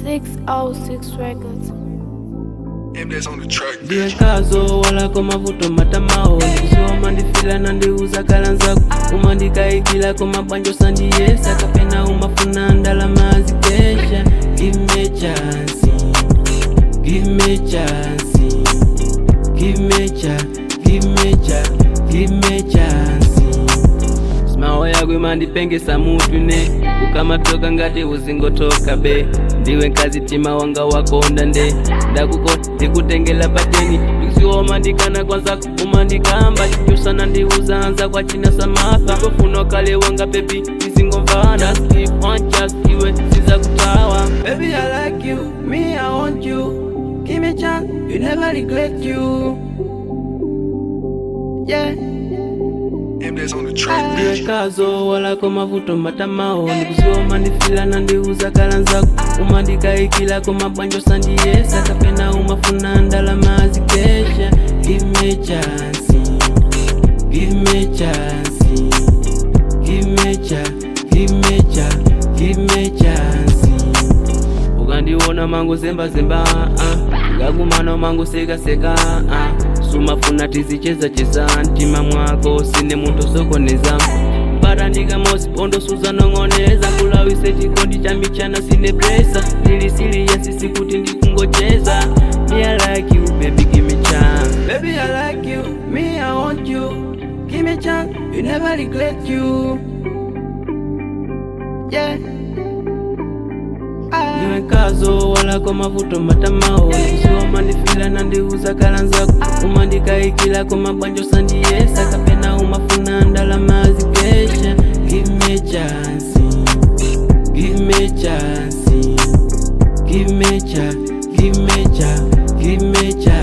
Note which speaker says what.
Speaker 1: 606 Records.
Speaker 2: MD's on the track,
Speaker 3: Ndiwe
Speaker 2: bitch.
Speaker 3: nkazo walako mavuto matamao, ndikuziwa umandifila nandiuza kalanzako, umandikayikilako mabwanjo sandiyesa kapena umafuna ndalama zikesha. Give me chance, give me chance, give me chance, give me chance, give me chance. Smile yako imandipengesa mutu ne ukamatoka ngati uzingotoka be. Ndiwe nkazi tima wanga wakonda nde ndakuko ndikutengela pateni, ndikuziwa umandikana kwanza umandikamba chusana ndiuza anza kwa china samafa kofuna kale wanga baby tizingomvana. Just give one chance, iwe sizakutawa. Baby, I like you, me I want you, give me chance, you never regret you, yeah.
Speaker 2: MD's on the track,
Speaker 3: Ndiwe
Speaker 2: bitch.
Speaker 3: kazo walako mavuto matamao, ndikuziwa umandifila nandiuza kalanzako, umandikayikilako mabwanjo sandiyesa kapena umafuna ndalama zikesha. Give me chance, give me chance, give me chance, give me chance, give me chance. Ukandiona mangu zembazemba, ngakumana mangu sekaseka, sumafuna tizichezacheza mtima mwako sine munthu sokoneza mpata mosi pondo suzanong'oneza kulawise chikondi cha michana sine presa ndili serious sikuti ndikungocheza. Me I like you, baby, give me chance. Baby, I like you, me I want you, give me chance, you never regret you, yeah. Ndiwe nkazo walako mavuto matamao, ndikuziwa umandifila nandiuza kalanzako, umandikayikilako mabwanjo sandiyesa kapena umafuna ndalama zikesha. Give me chance, give me chance, give me chance, give me chance, give me chance.